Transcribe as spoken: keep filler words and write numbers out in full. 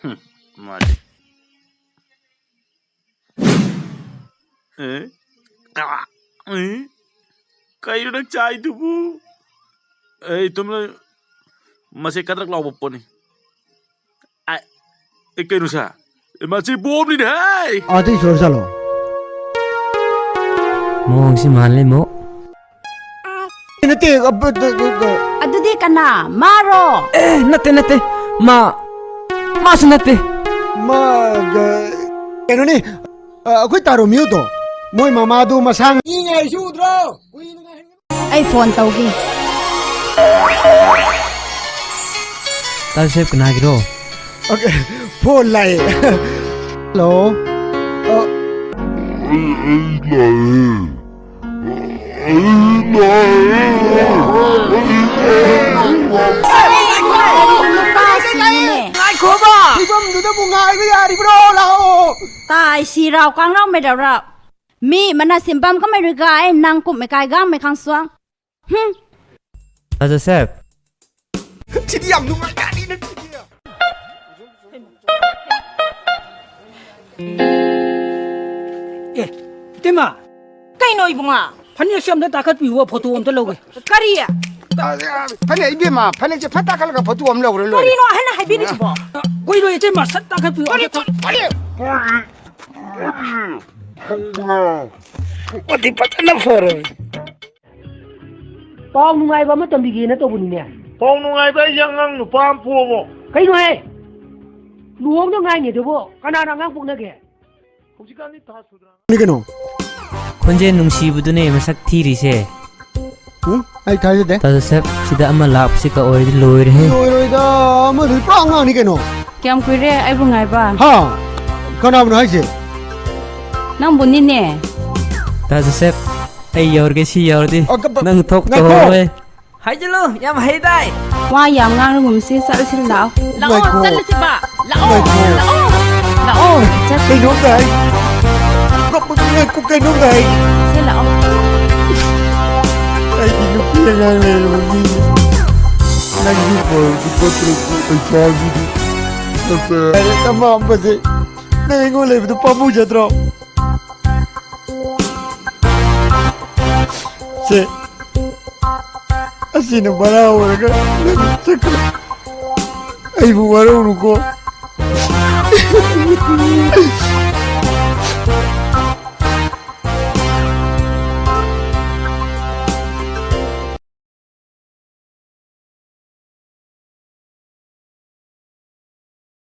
ꯍꯨꯝ, ꯃꯥꯗꯤ꯫ ꯑꯦ? ꯑꯦ? ꯀꯩꯅꯣ ꯅꯪ ꯆꯥꯏꯗꯨꯕꯨ? ꯑꯩ ꯇꯨꯝꯂ-, ꯃꯁꯤ ꯀꯗ꯭ꯔꯛ ꯂꯥꯎꯕ ꯄꯣꯠꯅꯤ꯫ ꯑ-, ꯑꯦ, ꯀꯩꯅꯣ ꯁꯥ? ꯑꯦ, ꯃꯁꯤ ꯕꯣꯝꯅꯤꯅꯦ, ꯍꯦ! ꯑꯗꯨꯏ ꯁꯣꯔ ꯆꯠꯂꯣ꯫ ꯃꯑꯣꯡꯁꯤ ꯃꯥꯜꯂꯦ, ꯃꯣ꯫ ꯅꯠꯇꯦ, ꯑ, ꯕ-, ꯕ-, ꯕ-, ꯕ-, ꯑꯗꯨꯗꯤ ꯀꯅꯥ? ꯃꯥꯔꯣ? ꯑꯦ, ꯅꯠꯇꯦ, ꯅꯠꯇꯦ꯫ ꯃꯥ, ꯃꯥꯁꯨ ꯅꯠꯇꯦ꯫ ꯃꯥ, ꯒ-, ꯀꯩꯅꯣꯅꯤ, ꯑ, ꯑꯩꯈꯣꯏ ꯇꯥꯔꯣ ꯃꯤꯌꯨꯗꯣ꯫ ꯃꯣꯏ ꯃꯃꯥꯗꯨ ꯃꯁꯥ ꯉ-, ꯃꯤ ꯉꯥꯏꯔꯤꯁꯤ ꯎꯗ꯭ꯔꯣ? ꯀꯨꯏꯅ ꯉꯥꯏꯍꯟꯒꯅꯨ꯫ ꯑꯩ ꯐꯣꯟ ꯇꯧꯒꯦ꯫ ꯇꯥ ꯖꯣꯁꯦꯐ, ꯀꯅꯥꯒꯤꯔꯣ? ꯑꯣꯀꯦ, ꯐꯣꯟ ꯂꯥꯛꯑꯦ꯫ ꯍꯜꯂꯣ꯫ ꯑ, ꯑꯩ, ꯑꯩ ꯂꯥꯛꯑꯦ꯫ ꯑꯩ ꯂꯥꯛꯑꯦ꯫ ꯅꯨꯄꯥꯁꯤꯡꯅꯦ꯫ ꯉꯥꯏꯈꯣꯕ! ꯐꯤꯕꯝꯗꯨꯗꯕꯨ ꯉꯥꯏꯕ ꯌꯥꯔꯤꯕ꯭ꯔꯣ? ꯂꯥꯛꯑꯣ꯫ ꯇꯥꯏ ꯁꯤꯔꯥꯎ ꯀꯥꯡꯔꯥꯎ ꯃꯦꯗꯧꯔ꯫ ꯃꯤ ꯃꯅꯥ ꯁꯤꯝꯄꯝ ꯀꯃꯩꯔꯨꯏ ꯒꯥꯏ ꯅꯪ ꯀꯨꯝꯃꯦ ꯀꯥꯏ ꯒꯥꯡ ꯃꯦ ꯈꯥꯡ ꯁꯨꯋꯥꯡ꯫ ꯍꯨꯝ꯫ ꯇꯥ ꯖꯣꯁꯦꯐ꯫ ꯁꯤꯗꯤ ꯌꯥꯝ ꯅꯨꯡꯉꯥꯏ ꯖꯥꯠꯅꯤꯅ ꯁꯤꯗꯤ꯫ ꯑꯦ, ꯏꯇꯩꯃ꯫ ꯀꯩꯅꯣ ꯏꯕꯨꯡꯉꯣ? ꯐꯅꯦꯛꯁꯦ ꯑꯝꯇ ꯇꯥꯈꯠꯄꯤꯌꯨ, ꯐꯣꯇꯣ ꯑꯝꯇ ꯂꯧꯒꯦ꯫ ꯀꯔꯤ? ꯐꯅꯦꯛ ꯏꯕꯦꯝꯃ, ꯐꯅꯦꯛꯁꯦ ꯐꯠ ꯇꯥꯈꯠꯂꯒ ꯐꯣꯇꯣ ꯑꯃ ꯂꯧꯔ ꯂꯣꯏꯔꯦ꯫ ꯀꯔꯤꯅꯣ ꯑꯍꯟꯅ ꯍꯥꯏꯕꯤꯔꯤꯁꯤꯕꯣ? ꯀꯨꯏꯔꯣꯏ ꯏꯇꯩꯃ, ꯁꯠ ꯇꯥꯈꯠꯄꯤꯌꯨ꯫ ꯀꯔꯤ, ꯀꯔꯤ? ꯐꯗꯤ ꯐꯖꯅ ꯐꯔꯕꯅꯤ꯫ ꯄꯥꯎ ꯅꯨꯡꯉꯥꯏꯕ ꯑꯃ ꯇꯝꯕꯤꯒꯦꯅ ꯇꯧꯕꯅꯤꯅꯦ꯫ ꯄꯥꯎ ꯅꯨꯡꯉꯥꯏꯕ ꯍꯥꯏꯁꯦ ꯑꯉꯥꯡ ꯅꯨꯄꯥ ꯑꯃ ꯄꯣꯛꯑꯕꯣ? ꯀꯩꯅꯣꯍꯦ? ꯂꯨꯍꯣꯡꯗ ꯉꯥꯏꯅꯤ ꯑꯗꯨꯕꯨ ꯀꯅꯥꯅ ꯑꯉꯥꯡ ꯄꯣꯛꯅꯒꯦ? ꯍꯧꯖꯤꯛꯀꯥꯟꯗꯤ ꯊꯥ ꯁꯨꯗ꯭ꯔꯥ? ꯅꯤ ꯀꯩꯅꯣ? ꯈꯣꯟꯖꯦꯜ ꯅꯨꯡꯁꯤꯕꯗꯨꯅꯦ ꯃꯁꯛ ꯊꯤꯔꯤꯁꯦ꯫ ꯎꯝ? ꯑꯩ ꯊꯥꯖꯗꯦ꯫ ꯇꯥ ꯖꯣꯁꯦꯐ, ꯁꯤꯗ ꯑꯃ ꯂꯥꯛꯄꯁꯤ ꯀ ꯑꯣꯏꯔꯗꯤ ꯂꯣꯏꯔꯦꯍꯦ꯫ ꯂꯣꯏꯔꯣꯏꯗ, ꯑꯃꯗꯨꯗꯤ ꯄꯨꯔꯥ ꯑꯉꯥꯡꯅꯤ ꯀꯩꯅꯣ꯫ ꯀꯌꯥꯝ ꯀꯨꯏꯔꯦ ꯑꯩꯕꯨ ꯉꯥꯏꯕ? ꯍꯥ? ꯀꯅꯥꯕꯨꯅꯣ ꯍꯥꯏꯁꯦ? ꯅꯪꯕꯨꯅꯤꯅꯦ꯫ ꯇꯥ ꯖꯣꯁꯦꯐ, ꯑꯩ ꯌꯧꯔꯒꯦ, ꯁꯤ ꯌꯧꯔꯗꯤ ꯑ, ꯀ-, ꯅꯪ ꯊꯣꯛ ꯉꯥꯏꯈꯣ꯫ ꯇꯧꯍꯧꯔꯣꯏ꯫ ꯍꯥꯏꯖꯤꯜꯂꯨ, ꯌꯥꯝ ꯍꯩꯗꯥꯏ꯫ ꯋꯥ ꯌꯥꯝ ꯉꯥꯡꯔꯒꯨꯝꯁꯤ, ꯆꯠꯂꯁꯤ ꯂꯥꯛꯑꯣ꯫ ꯂꯥꯛꯑꯣ, ꯉꯥꯏꯈꯣ꯫ ꯆꯠꯂꯁꯤꯕ꯫ ꯂꯥꯛꯑꯣ, ꯉꯥꯏꯈꯣ꯫ ꯂꯥꯛꯑꯣ, ꯂꯥꯛꯑꯣ, ꯆꯠꯁꯤ꯫ ꯀꯩꯅꯣꯝꯇ ꯍꯥꯏ-, ꯉꯥꯏꯈꯣ, ꯀꯩꯅꯣꯝꯇ ꯍꯥꯏ-, ꯁꯦ ꯂꯥꯛꯑꯣ꯫ ꯑꯩꯗꯤ ꯅꯨꯄꯤ ꯑꯉꯥꯡ ꯂꯩꯔꯕ ꯃꯤꯅꯤ꯫ ꯅꯪꯒꯤ ꯐꯣꯟꯁꯤ ꯄꯣꯠꯇ꯭ꯔꯁꯨ ꯄꯩꯁꯥꯁꯤꯗꯤ꯫ ꯂꯥꯏꯔꯤꯛ ꯑꯃ ꯑꯝꯕꯁꯦ ꯅꯪ ꯑꯩꯉꯣꯟꯗ ꯂꯩꯕꯗꯣ ꯄꯥꯝꯃꯨꯖꯗ꯭ꯔꯣ? ꯁꯦ, ꯑꯁꯤꯅ ꯚꯔꯥ ꯑꯣꯏꯔꯒ ꯅꯪ ꯆꯠꯈ꯭ꯔꯦ꯫ ꯑꯩꯕꯨ ꯋꯥꯔꯧꯅꯨꯀꯣ꯫